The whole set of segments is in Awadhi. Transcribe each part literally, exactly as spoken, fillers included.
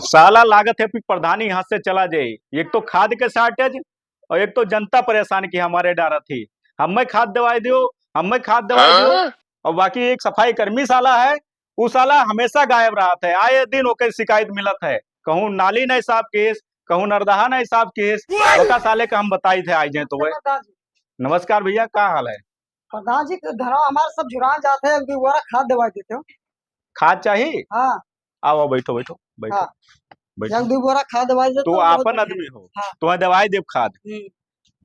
साला लागत है कि प्रधानी यहाँ से चला जाए। एक तो खाद के shortage और एक तो जनता परेशान की हमारे डारत ही, हमें खाद दवाई दियो, हमें खाद दवाई दियो। हाँ? और बाकी एक सफाई कर्मी साला है, उ साला हमेशा गायब रहत है, आए दिन ओके शिकायत मिलत है, कहूँ नाली नहीं साफ किस, कहूँ नरदहा नहीं साफ किस। ओका साले का हम बताई थे, आई जाए तो वह। नमस्कार भैया, का हाल है? प्रधान जी, धनवा हमार सब झुरान जात है, एक दो बोरा खाद दवाई देते हो। खाद चाही? हाँ। आओ, आओ, बैठो, बैठो, बैठो, हाँ। बैठो। एक दो बोरा खाद दवाई देते तो हो, बहुत आपन बढ़िया। आदमी हो, हाँ। तुम्हें दवाई देब खाद। हम्म।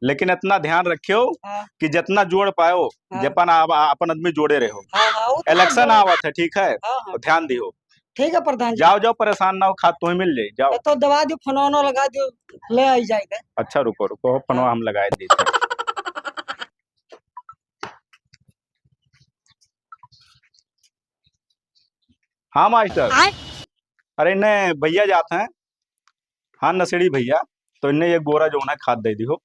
लेकिन इतना ध्यान रखियो हाँ। कि जितना जोड़ पायो, हाँ। जपन आप, आपन आदमी जोड़े रहो। हाँ, हाँ, वो तो election हम आवत है, ठीक है? हाँ, हाँ। तो ध्यान दियो। ठीक है प्रधान जी। जाओ, जाओ, परेशान ना हो, खाद तुम्हें मिल जाए, जाओ। तो दवा दियो, फोन वोन लगा दियो, ले आई जाएगा। अच्छा, रुको, रुको, फोन हाँ। हम लगाए देते हैं। हाँ मास्टर। आय? अरे इन्हें भैया जात हैं, हाँ नशेड़ी भैया, तो इन्हें एक बोरा जो है खाद दे दी हो।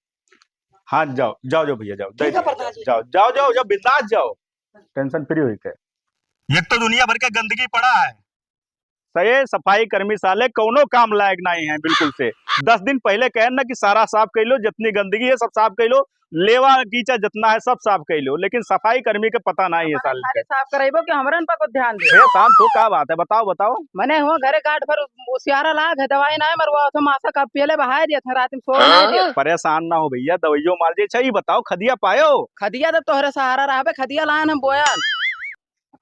हाँ जाओ, जाओ, जाओ भैया, जाओ, दे ठीक है दिया, प्रधान जी। जाओ, जाओ, जाओ, जाओ, बिंदास जाओ, tension free होके। एक तो दुनिया भर का गंदगी पड़ा है, सही सफाई कर्मी साले कौनो काम लायक नहीं है बिल्कुल से। दस दिन पहले कहेन ना कि सारा साफ कर लो, जितनी गंदगी है सब साफ कर लो, लेवा गीचा जितना है सब साफ कर लो, लेकिन सफाई कर्मी के पता नहीं है हमारे साले खाली के। साफ कराइबो कि हमरन पर कुछ ध्यान दे। भैया शांत हो, का बात है, बताओ, बताओ। मने हुआ घरे गांठ भर उसियारा लाग है, दवाई ना है, मरुआ तो मासा कब पियले बहाय दिया था, रात में सो ना दिया। परेशान ना हो भैया, दवाइयों मार जे। अच्छा, ये बताओ, खदिया पायो? खदिया तो तोहरे सहारा रहबे, खदिया लान हम बोयान।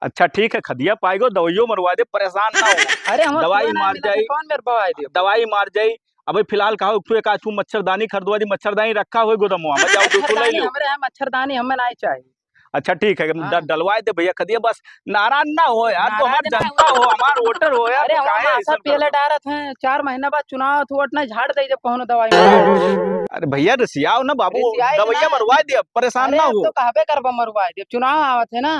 अच्छा ठीक है, खदिया पाएगो, दवाइयों मरवा दे, परेशान ना हो। अरे, हम दवाई सुबह ना मार मिला जाई। था, कौन मेरे बवाई दे? दवाई मार जाई। अबे फिलहाल कहो, एक ठो एक आध ठो मच्छरदानी खरीदवा दी, मच्छरदानी रखा हुए गोदमवा में, जाओ, तू, तू ले मच्छरदानी लो। हमरे यहाँ मच्छरदानी हमें नहीं चाहिए। अच्छा ठीक है, हाँ। ड-, डलवाए दे भैया, खदिया बस नाराज ना हो यार, तो नाराज हमार ना जनता हो। हो, हमार voter हो यार, अरे, तो हम काहे मासा ऐसन पियले करत हो? डारत हैं, चार महीना बाद चुनाव, तू वोट नहीं झाड़ दे जब कौनो दवाई में। अरे भैया, रिसियाओ ना बाबू, रिसियाई दवाइया ना। मरवा दे, परेशान अरे, ना अब हो। तो कहबे करबा मरवा दे, चुनाव आवत है ना।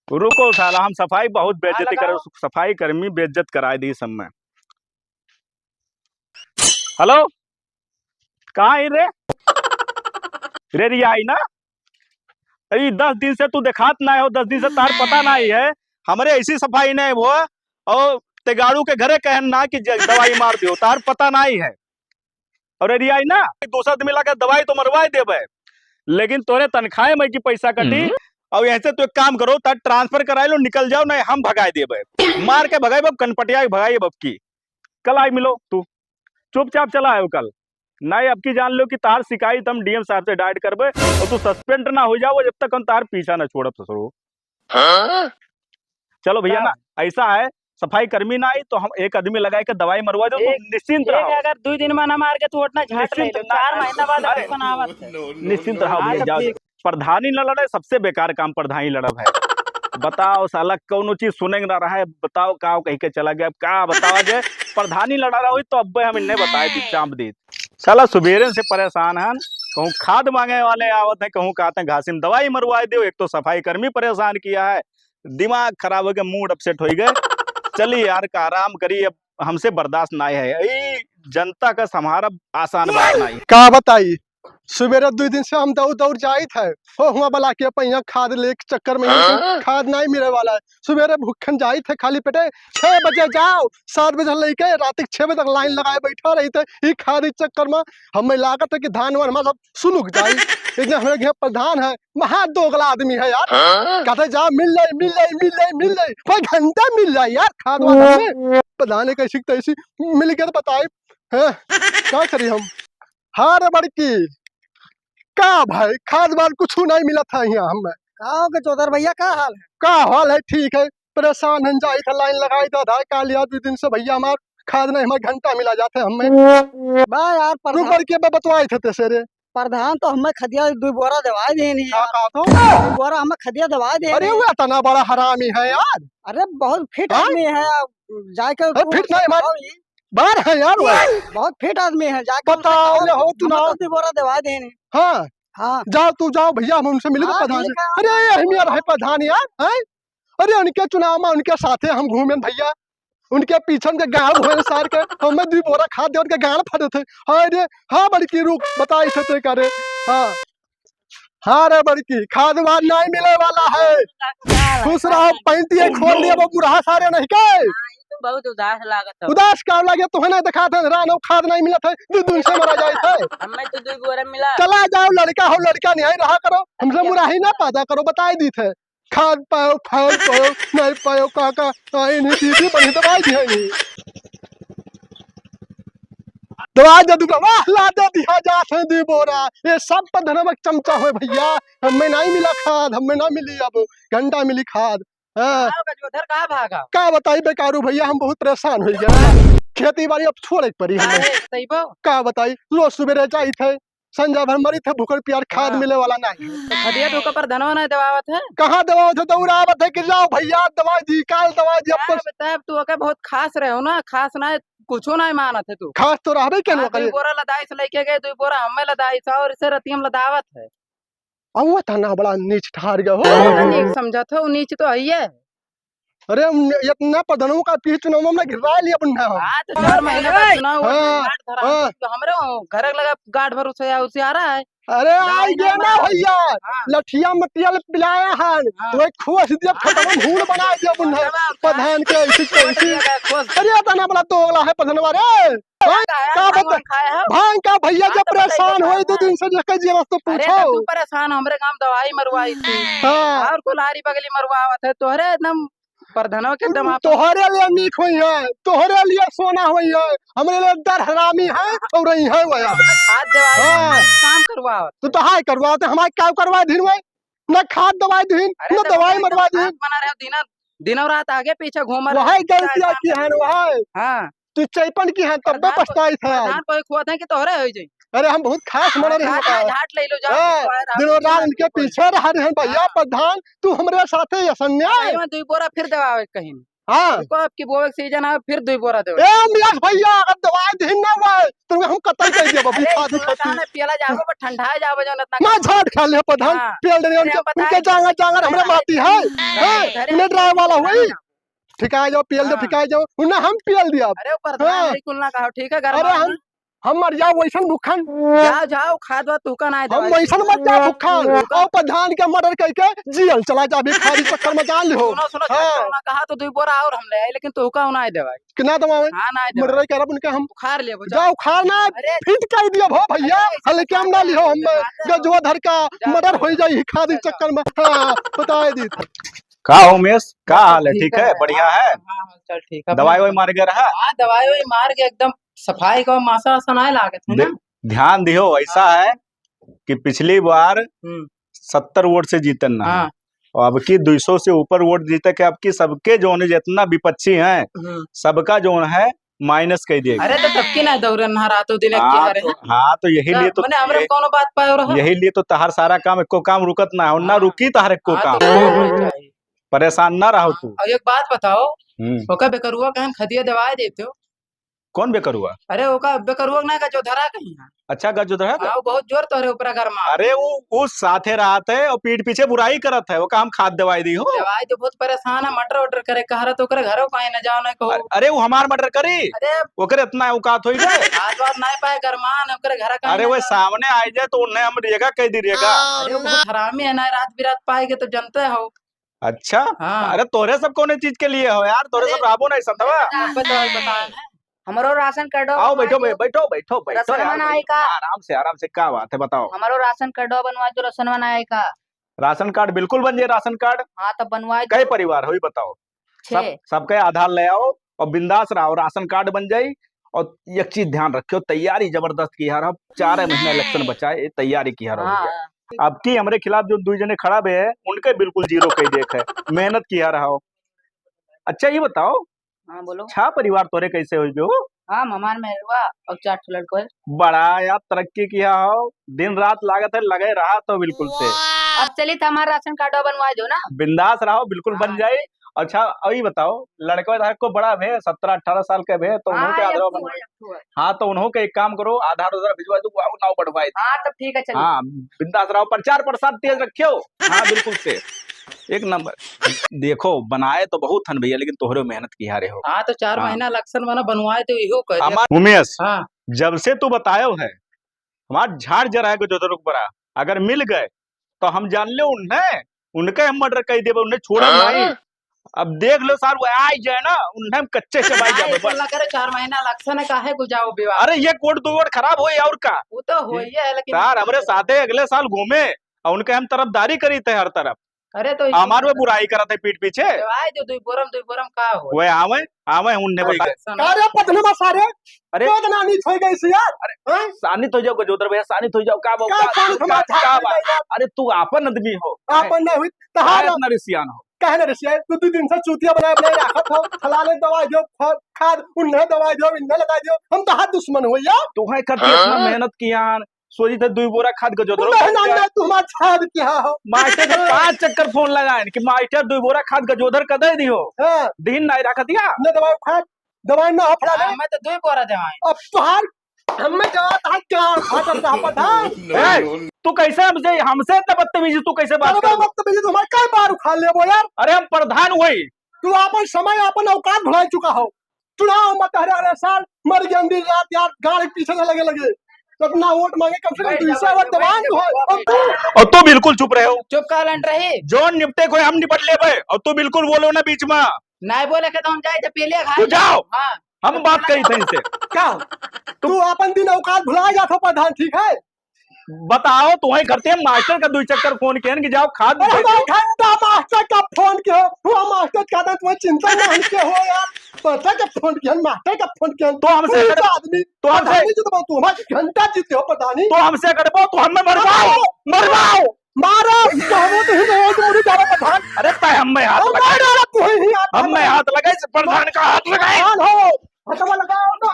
रुको साला, हम सफाई बहुत हाँ, बेइज्जती लगाओ। करे, सफाई कर्मी बेइज्जत कराए दी सब में। Hello, कहाँ है रे? रे रियाई ना, अरे दस दिन से तू देखात ना हो, दस दिन से तार पता नहीं है, हमरे ऐसी सफाई नहीं हो, और तेगाड़ू के घरे कहन ना कि ज-, दवाई मार दियो, तार पता नहीं है। और रियाई ना, दूसरा आदमी लगा दवाई तो मरवा देबे, लेकिन तोरे तनख्वाह में की पैसा कटी। हम्म। और यहाँ से तू एक काम करो, तार transfer कराई लो, निकल जाओ, नहीं हम भगाए देबे, मार के भगाई बब, कनपटिया के भगाई बब की। कल आई मिलो तू, चुपचाप चला आयो कल, नहीं अब की जान लो कि तार शिकायत हम D M साहब से direct करबे और तू suspend ना हो जाओ जब तक हम तार पीछा ना छोड़ब ससुरो। हाँ? चलो भैया ना, ऐसा है, सफाई कर्मी ना आई तो हम एक आदमी लगाए के दवाई मरवा दो, तुम एक, निश्चिंत एक रहो। अगर दो दिन में ना मार के तू वोट ना झाट ले निश्चिंत लो, ना, चार महीना बाद अरे, election आवत है। निश्चिंत रहो हाँ, भैया, सब जाओ। ठीक। प्रधानी न लड़े, सबसे बेकार काम प्रधानी लड़ब है। बताओ साला, कौनो चीज सुने के ना रहा है, बताओ का कह के चला गया, अब का बतावा जाए। प्रधानी लड़ा रहा हुई तो अब्बे हम इन्हें बताए दी, चाप दी। साला सुबेरे से परेशान हन, कहूँ खाद मांगे वाले आवत हैं, कहूँ कहते हैं घासी में दवाई मरवा दो। एक तो सफाई कर्मी परेशान किया है, दिमाग खराब हो गया, mood upset हो गए। चलिए यार, का आराम करिए, अब हमसे बर्दाश्त नहीं है, ई जनता का संभारा आसान बात नहीं है। का बताई, सुबेरे दो दिन से हम दौड़ दौड़ जाइत है, हो हुआ बला के पहिया खाद ले के चक्कर में ही हाँ? खाद नहीं मिले वाला है। सुबेरे भूखन जाइत है खाली पेटे, छह बजे जाओ, सात बजे लेके रात के छह बजे तक line लगाए बैठा रही थे। ई खाद के चक्कर में हमें लागत है कि धान वान हमारा सब सुलुक जाई। इतने हमारे घर प्रधान है, महा दोगला आदमी है यार। हाँ? कहते जा मिल जाए, मिल जाए, मिल जाए, मिल जाए, कोई घंटा मिल जाए यार, खाद वाद हमें प्रधान है कैसी तैसी मिल गया तो बताए, हैं? क्या करी हम? हाँ रे बड़की, का भाई, खाद वाद कुछ नहीं मिलत है यहाँ हमें। का हो गए चौधर भैया, का हाल है? का हाल है, ठीक है, परेशान हन, जाइत है line लगाई दे, आधार कार्ड लिया, दो दिन से भैया हमार खाद नहीं, हमार घंटा मिला जात है हमें। बा यार, तू प्रधान बड़की बे बतवाई थे तेसे रे। प्रधान तो हमें खदिया दो बोरा दवाई देनी का यार। कहा तो? दो बोरा हमें खदिया दवाई देनी। अरे वो इतना बड़ा हरामी है यार। अरे बहुत fit हाँ? आदमी है, जाके अरे तू fit नहीं, हमार बताओ ये। बार है यार वो। बहुत fit आदमी है, जाके उनसे बताओ कहो, ले हो तू हमें ना। तो दो बोरा दवाई देनी। हाँ। हाँ। जाओ तू जाओ भैया, हम उनसे मिले तो हाँ, प्रधान से। ठीक है। अरे ये हम यार है प्रधान यार, हैं? अरे उनके चुनाव में उनके साथे हम घूमेन भैया, उनके पीछे उनके गाँव भोए सार के, हमें दो बोरा खाद दे उनके गाँव फटे थे। हाँ रे, हाँ बड़की रुक, बताई थे ते करे। हाँ। हाँ रे बड़की, खाद वाद नहीं मिले वाला है। खुश रहो, पैंती खोल दिया वो बुढ़ा सारे नहीं के। बहुत उदास लागत हो। उदास का लागे? तोहे नहीं देखात है, रान हो, खाद नहीं मिलत है, दू दिन से मरा जाइत है। हमें तो दू बोरा मिला। चला जाओ, लड़का हो, लड़का नहीं रहा करो, हमसे मुराही ना पैदा करो, बताई दीत है। खाद पायो, फल पायो, नहीं पायो, का, का, आई नहीं, दीदी, बड़ी दवाई दिया नहीं। दवाई दे दूंगा, वाह, ला दे दिया जात है दू बोरा। ये सब प्रधानवा के चमचा होय भैया, हमें नहीं मिला खाद, हमें ना मिली अब, घंटा मिली खाद। हाँ। का हो गजोधर, का भागा? का बताई बेकारू भैया, हम बहुत परेशान हो गए। खेती बाड़ी अब छोड़े के पड़ी हमें। काहे, सही बा? का बताई, रोज सुबेरे जाइत है, संझा भर मरित है भूखल पियास, खाद हाँ। मिले वाला नहीं। तो खदिया ढोका पर धनवा नहीं दबावत है? कहाँ दबावत है? दौड़ावत है कि जाओ भैया दवाई दी, काल दवाई दी, अब का तो बताए, अब तू ओके बहुत खास रहे हो ना, खास ना, कुछो ना मानत है तू। खास तो रहबे के हाँ, ना दू करे। बोरा लदाई से लेके गए, दू बोरा हमें लदाई से, और इसे रतियम लदावत है। अब वो थाना बड़ा नीच ठहर गया हो। अरे, तो नीच समझत हो, नीच तो है ही है। अरे, हम इतना प्रधानों का पीछे चुनाव में हमने गिरवा लिया अपन नाम। हाँ, तो चार महीने बाद चुनाव हुआ, हाँ, गांठ धरा, हाँ। तो हमरे वो घर लगा गांठ भर उसे, उसे आ रहा है। अरे, गांठ आई गया ना भरा। भैया, हाँ। लठिया में तेल पिलाया है, हाँ। वही खोस दिया, हाँ। खत्म, हूड़ बना दिया अपन हाँ, नाम। हाँ। प्रधान के ऐसी खोस कैसी। दिया, खोस। अरे, इतना बड़ा दोगला है प्रधानवा रे। भांग का है? का भांग बता-, वांग खाए हो? भांग का भैया, हाँ, जब तो बताइए परेशान होई दो हाँ। दिन से, जेकर जियस तो अरे, पूछो। तो तू परेशान, हमरे गांव दवाई मरवाई थी। हाँ। और कुल्हाड़ी बगली मरवावत है, तोहरे एकदम प्रधानवा के एकदम आप तोहरे लिए नीक होई है, तोहरे लिए सोना होई है, हमरे लिए दर हरामी है और रही है वो यार। हाथ दवाई हाँ। काम करवावत। तू तो हाय करवावत, हमारे क्या करवा दिन में? ना खाद दवाई दिन, अरे ना तो दवाई मरवा दिन। बना रहे हो, दिना, दिनों रात आगे पीछे घूम रहे हो। वही गलतियाँ की हैं, वही। हाँ। तू चैपन की हैं, तब प्रधान को, पछताई था। प्रधान को एक हुआ था कि तोहरे हो जाई। अरे हम बहुत खास हाँ, मना रहे हैं। झाट ले लो, जाओ, हाँ, तोहरे दिनों रात उनके पीछे रह रहे हैं भैया हाँ। प्रधान, तू हमरे साथे ये अन्याय। अरे, मैं दुई बोरा फिर दवावे कहीं। हाँ। रुको, अब की बोवे के सीजन आवे, फिर दुई बोरा देवे। ए, मियाँ भैया, अगर दवाई दिन ना हुआ, तो हम कतल कर दिया, अभी अरे, खादी तू खाती। कहाँ ना पियला जाबो, पर ठंडा जाबो, जौन इतना ना झाट खा ले, प्रधान, हाँ। पियल दे, अरे, उनके, पता उनके है। जांगर, जांगर, हमरे माटी है, हाँ, हैं? घरे उन्हें ड्राई वाला हुई। हाँ। ठिकाए जाओ, पियल दे, हाँ। ठिकाए जाओ, उन्हें हम पियल दिया। अरे, प्रधान, हाँ। बिल्कुल ना कहो, ठीक है, अरे, गरमाओ हम ना। हम मर जाओ वैसन भूखन। जाओ, जाओ, खाद वाद तुहका ना हम दवाई। वैसन मर जाओ भूखन। तुहका और प्रधान के मर्डर करके जियल चला जा, भिखारी चक्कर में जान लिहो। सुनो, सुनो, हाँ। तुहका ना कहा तो दुई बोरा और हम ले आए, लेकिन तुहका ना दवाई। कितना दवावे? हाँ, ना दवाई। मर्डर करब उनके हम। उखाड़ लेबो, जाओ। जाओ, उखाड़ ना, अरे। फिट कर दिया भो भैया। अरे, हल्के हम ना लिहो, हम बात है। गजुआ धर का जाओ, मर्डर जाओ, हो जाई, खादी जाओ, चक्कर में। हाँ, बताए दी। का हो उमेश, का बस हाल है? ठीक ठीक है, है। बढ़िया हाँ, है? हाँ, हाँ, चल ठीक है। दवाई ववाई मार गया रहा? हाँ, दवाई ववाई मार के एकदम सफाई का मासा वासा नाय लागत है ना? दे-, ध्यान दियो, ऐसा हाँ। है कि पिछली बार हम्म। सत्तर वोट से जीतन ना है। हाँ। और अब की दुई सौ से ऊपर वोट जीते के अब की सबके जौन जितना विपक्षी हैं, हम्म। सबका जौन है माइनस कर दिए। अरे तो तब की ना दौरे ना रातों दिन एक हाँ, की हरे तो, हैं। हाँ, तो यही तो लिए तो, मने हमरे यही, कौनो बात पायो रहा? यही लिए तो तहार सारा काम, एको काम रुकत ना हो, ना हाँ। रुकी तहार एको हाँ, काम। तो होना चाहिए। परेशान ना रहो हाँ, तू। और एक बात बताओ, हम्म। ओका बेकरुआ कहन खदिया दवाई देते हो? कौन बेकरुआ? अरे, ओका बेकरुआ ना का जो धरा कहीं है। अच्छा, गजोधरा का? हाँ, वो बहुत जोर तोहरे ऊपर गरमा। अरे, वो, वो साथे रहत है और पीठ पीछे बुराई करत है, ओका हम खाद दवाई दी हूँ। दवाई तो बहुत परेशान है, मटर वटर करे कह रहा तो ओकरे घरों कहीं ना जाओ ना कहो। अ-, अरे, वो हमार मटर करी? अरे, ओकरे इतना औकात होई गए? हाथ वाथ ना पाए गरमान, ओकरे घर कहीं अरे, ना वो जाओ। सामने आ जाए तो उन्हें हम रेगा कह दी रेगा। अरे, वो बहुत हरामी है ना, रात बिरात पाएगे तो जानते हो। अच्छा? हाँ। अरे, तोहरे सब कौने चीज के लिए हो यार? तोहरे अरे, सब रहबो नहीं संतवा। बताओ, बताओ, बताओ। हमरो राशन कार्ड आओ, बैठो, बनवा दो। बैठो, बैठो, बैठो राशन यार, बनाए बैठो। का? आराम से, आराम से, का बात है, बताओ। हमरो राशन कार्ड बनवा दो, राशन बनाए का। राशन कार्ड बिल्कुल बन जाए, राशन कार्ड। हाँ, तब बनवा दो। कै परिवार हो, ये बताओ। छे। सब, सबके आधार ले आओ और बिंदास रहो, राशन कार्ड बन जाई। और एक चीज ध्यान रखियो, तैयारी जबरदस्त किहा रहो, चार महीना इलेक्शन बचा है, तैयारी किहा रहो हाँ। भैया। अब की हमरे खिलाफ जो दुई जने खड़ा भे है, उनके बिल्कुल जीरो कह देख है, मेहनत किहा रहो। अच्छा, ये बताओ, हाँ, बोलो। छह परिवार तोरे कैसे हो गयो? हाँ, हमार मेहरुआ और चार ठो लड़को है। बड़ा यार, तरक्की किहा हो, दिन रात लागत है, लगे रहा तो बिल्कुल से। अब चली तो हमार राशन कार्ड बनवा दो ना। बिंदास रहो, बिल्कुल बन हाँ। जाई। अच्छा, अभी बताओ, लड़का तोहरे को बड़ा भे, सत्रह अठारह साल के भे, तो उन्हों हाँ, के एक आधार ठो बनवा है, एक ठो है। हाँ, तो उन्हों के एक काम करो, आधार उधार भिजवा दो, वो नाव बढ़वाए दे। हाँ, तब ठीक है, चलो। हाँ, बिंदास रहो, प्रचार प्रसार तेज रखियो। हाँ, बिल्कुल से, एक नंबर। देखो, बनाए तो बहुत हन भैया, लेकिन तोहरे मेहनत किहा रहे हो। हाँ, तो चार हाँ। महीना इलेक्शन बना, बनवाए तो इहो कर दिया। हमार उमेश, हाँ। जब से तू बतायो है, हमार झाड़ जराए को जरूरत पड़ा, अगर मिल गए, तो हम जान ले उन्हें, उनके हम मर्डर कर देबे, उन्हें छोड़ब हाँ। नहीं। अब देख लो सार, वो आइ जाए ना, उन्हें हम कच्चे चबाई अरे, जाबे, ऐसा बस। ना करे, चार महीना election है, काहे को जाओ विवाह? अरे, ये वोट दो वोट खराब होई और का? वो तो होई है, लेकिन सार, हमरे साथे अगले साल घूमे और उनके हम तरफदारी करी थे हर तरफ। अरे, तो हमार वे बुराई करत है पीठ पीछे। तो आए जो दुई बोरम, दुई बोरम का हो? वे आवे, आवे, उन्हें अरे, बता। सुन। का रे पधनमा सारे? अरे, का इतना नीच हो गई सी यार? अरे, हैं? सानित हो जाओ गजोधर भैया, सानित हो जाओ। का बात, का का, सानित का, हमार का बात? यार? अरे, तू आपन आदमी हो। आपन नहीं हुई, तहार काहे इतना रिसियान हो? काहे ना रिसियान? तू दो दिन से चूतिया बनाए, बनाए राखत हो। फलाने दवाई दो, ख-, खाद, उन्हें दवाई दो, इन्हें लगाई दो। हम तहार दुश्मन हो यार। तू है करती इतना हाँ? मेहनत कियान, सोची थे दुई बोरा खाद गजोधर नहीं, नहीं, नहीं, तू हमार खाद क्या हो? मास्टर के पांच चक्कर फोन लगाएन कि मास्टर दुई बोरा खाद गजोधर का दे दियो। हाँ। दिन नहीं रख दिया। न दवाई खाद, दवाई ना हो फलाने। हाँ, मैं तो दुई बोरा दवाई। अब तुहार, हमें जवाब है क्या? हाँ, तो क्या पता? ए, तू कैसे हमसे, हमसे इतना बदतमीजी, तू कैसे बात अरे कर? बदतमीजी, तुम्हारे कई बार उखाड़ लेबो यार। अरे हम प्रधान हुई। तू आपन समय, आपन औकात भुला चुका हो। चुनाव मत हरे, अरे साल मर गया दिन रात यार, गाड़ी पीछे से लगे लगे। इतना वोट मांगे, कम से कम दो सौ वोट दबान हो। और तू, और तू बिल्कुल चुप रहे हो। चुप का लंट रही? जौन निपटे को हम निपट लेबे, और तू बिल्कुल बोलो ना बीच में। नहीं बोले के तो हम जाए थे पहले खाए। तू जाओ। हाँ। हम बात करी थे इनसे। क्या? तू अपन दिन औकात भुला जात हो प्रधान, ठीक है? बताओ, तुम्हें घर से मास्टर का दुई चक्कर फोन किया कि जाओ खाद अरे दे दो। हमारे घंटा मास्टर का फोन किया, वो मास्टर का था, तुम्हें चिंता नहीं किया हो यार। मास्टर का फोन किया, मास्टर का फोन किया। तो हमसे पुलिस कर-, आदमी, तो हमसे प्रधानी जी तो तू हमारे घंटा जीते हो प्रधानी। तो हमसे करबो, तो हमें मरवाओ, मरवाओ। मरवाओ। मारो, तो हमें तो ही नहीं, तो मुझे जाना प्रधान। अरे तय हमें हाथ और लगा। मारो, तू ही हाथ हम में लगा। हाथ लगाए, प्रधान का हाथ लगाए। प्रधान हो, हथवा लगाओ ना।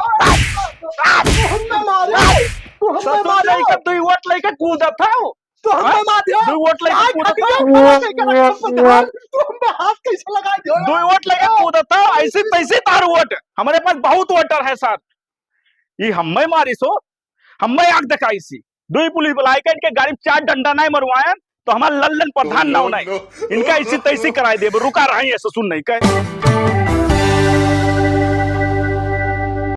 तू हमें मारो, तू हमें ससुर मारो। लइका दुई वोट लइके कूदत हौ। तू हमें हाँ? मार दियो। दुई वोट लइके आज कूदत खटिया हौ। पर लेके रखो प्रधान। तू हमें हाथ कैसे लगा दियो? दुई वोट लइके कूदत हौ, ऐसी तैसी तार वोट। हमारे पास बहुत वोटर है साथ। ये हमें मारी सो, हमें आग दिखाई सी। दुई पुलिस बुलाई के इनके गाड़ी में चार डंडा नहीं मरवाए, तो हमार लल्लन प्रधान ना होना है। इनका ऐसी तैसी कराई देब, रुका रही है ससुर नहीं कहे।